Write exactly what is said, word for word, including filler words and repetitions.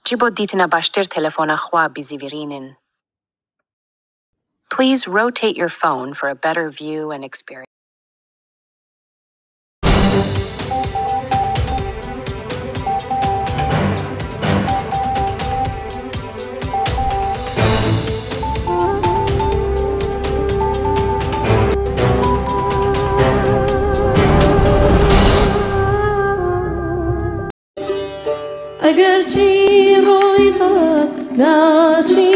Ji bo dîtina baştir telefona xwe bizîvirînin. Please rotate your phone for a better view and experience. Eger çîroyî hat, naçî